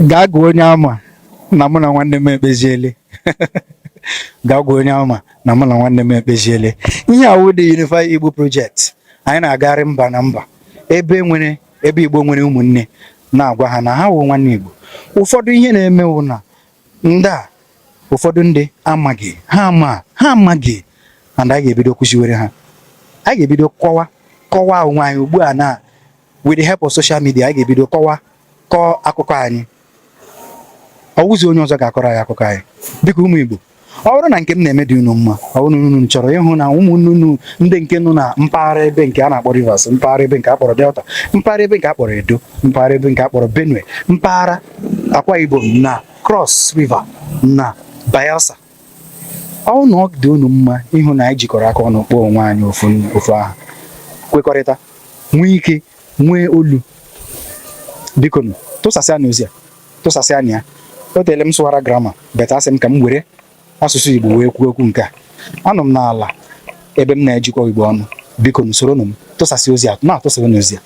Gaa gwa onye ama na mụ na nwanne m ekpeziele. Gaa gwa onye ama na mụ na nwanne m ekpeziele. Ihe a wụ the Unified Igbo Project. Anyị na-agagharị mba na mba, ebe nwere ebe Igbo nwere ụmụnne, na-agwa ha na ha wụ nwanne Igbo. Ụfọdụ ihe na-eme wụ na ndị a, ụfọdụ ndị amaghị ha ama, ha amaghị, and anyị ga-ebido kụziwere ha. Anyị ga-ebido kọwa kọwa onwe anyị ugbu a na with the help of social media. Anyị ga-ebido kọwa kọọ akụkọ anyị. Ọwụzi onye ọzọ ga-akọrọ anyị akụkọ anyị. Biko, ụmụ Igbo, ọ bụrụ na nke m na-eme dị unu mma, ọ bụrụ na unu chọrọ ịhụ na ụmụnne unu ndị nke nọ na mpaghara ebe nke a na-akpọ Rivers, mpaghara ebe nke a kpọrọ Delta, mpaghara ebe nke a kpọrọ Edo, mpaghara ebe nke a kpọrọ Benue, mpaghara Akwa Ibom na Cross River na Bayelsa, ọ na ọ dị unu mma ịhụ na anyị jikọrọ aka ọnụ kpọọ onwe anyị ofu ofu aha, kwekọrịta, nwee ike, nwee olu, biko nụ, tụsasịa na ozi a, tụsasịa na ya. O teele m sụwara grammar, but asị m ka m were asụsụ Igbo wee kwuo okwu nke a. Anọ m n'ala ebe m na-ejikọ Igbo ọnụ. Biko nụ, soronụ m tụsasị ozi a, na-atụsa ozi a.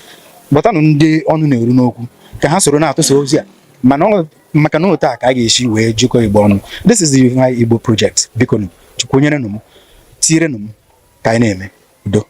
Kpọtanụ ndị ọnụ na-eru n'okwu ka ha soro na-atụsa ozi a, mana ọ maka na otu a ka a ga-esi wee jikọ Igbo ọnụ. This is the Unified Igbo Project. Biko nụ, chukwunyerenụ m, tierenụ m ka anyị na-eme udo.